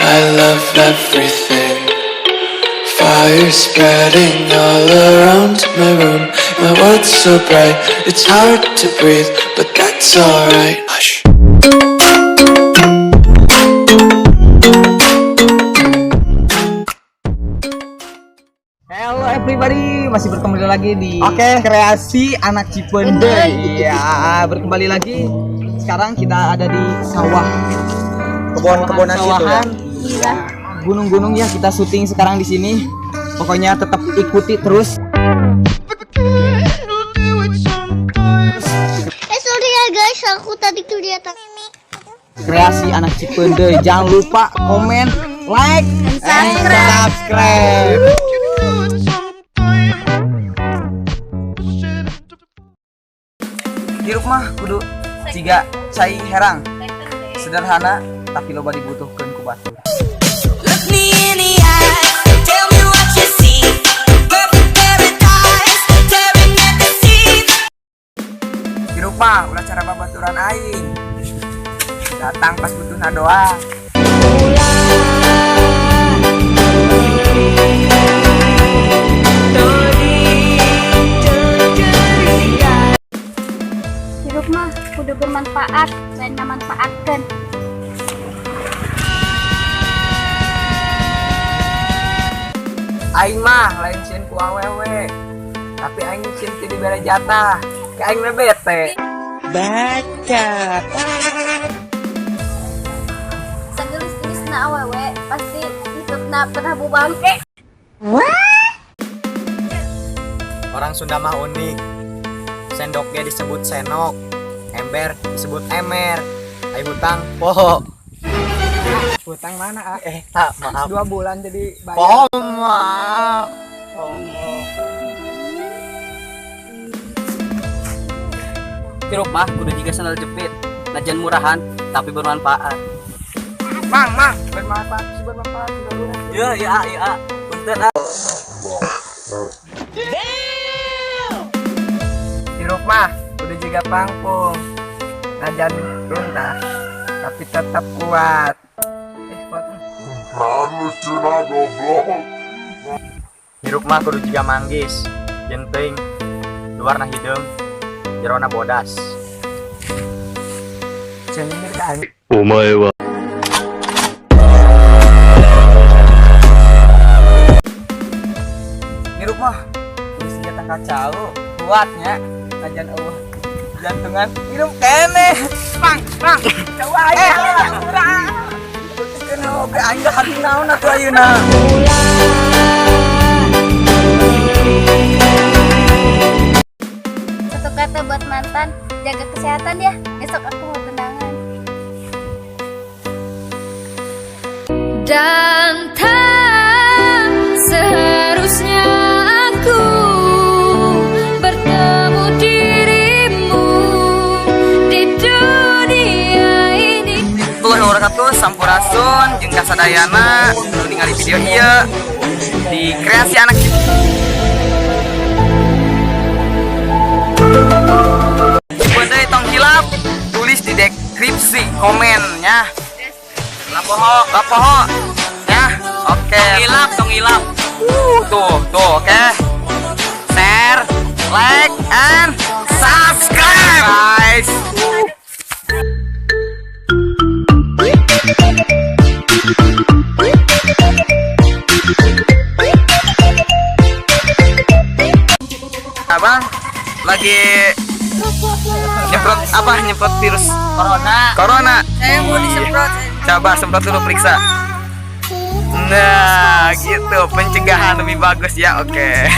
I love everything. Fire spreading all around my room. My world's so bright, it's hard to breathe, but that's alright. Hush. Hello everybody, masih berkembali lagi di Kreasi Anak Cipeundeuy. Iya, berkembali lagi. Sekarang kita ada di sawah, Kebun-kebonan situ ya. Sawahan. Gunung-gunung ya, kita syuting sekarang di sini. Pokoknya tetap ikuti terus. Eh, sorry ya guys, aku tadi kelihatan. Kreasi Anak Cipeundeuy. Jangan lupa komen, like, and subscribe. Hirup mah kudu jiga cai herang. Sederhana tapi loba dibutuhkan ku batur. Look me in the eyes, tell me what you see. Perfect paradise, tearing at the seams. Hirup mah ulah cara babaturan aing. Datang pas butuhna doang. Hirup mah kudu bermanfaat, lain manfaatkan. Aing mah lain sieun ku awewe. Tapi aing sieun teu dibere jatah. Ke aing mah bete. Baca. Sageulis-geulisna awewe pasti hidupna pernah bubangke. Orang Sunda mah unik. Sendoknya disebut senok, ember disebut emer. Ai hutang poho. Hutang mana, ah? Eh, tak maaf. 2 bulan jadi bayar. Poho maaf. Hirup mah kudu jiga sandal jepit, najan murahan tapi bermanfaat. Mang, mang, bermanfaat, sih bermanfaat. Sudah. Ya ya ya, punten ah. Hirup mah kudu jiga pangpung. Najan runtah, tapi tetap kuat. Eh, kuat. Hirup mah kudu jiga manggis. Genteng, luarna hideung, jerona bodas. Cengen ka aing. お前は Hirup mah kudu senjata kacau, kuatnya. Najan euweuh jantungan, hirup keneh. Mang, mang, coba aing. Urang. Kena oge aing dah hati naon atuh ayeuna. Satu kata buat mantan, jaga kesehatan ya. Besok aku mau tunangan. Dan tak seharusnya aku bertemu dirimu di dunia ini. Warahmatullahi wabarakatuh, sampurasun jeung kasadayana nu ningali video ieu di Kreasi Anak Cipeundeuy. Tong hilap tulis di deskripsi komennya, lapoho lapoho ya, oke. Tong hilap, tong hilap. Tuh tuh, oke, share, like, and subscribe, guys. Abang lagi nyemprot apa? Nyemprot virus Corona. Corona. Saya mau disemprot. Coba semprot dulu, periksa. Nah, gitu, pencegahan lebih bagus ya, oke.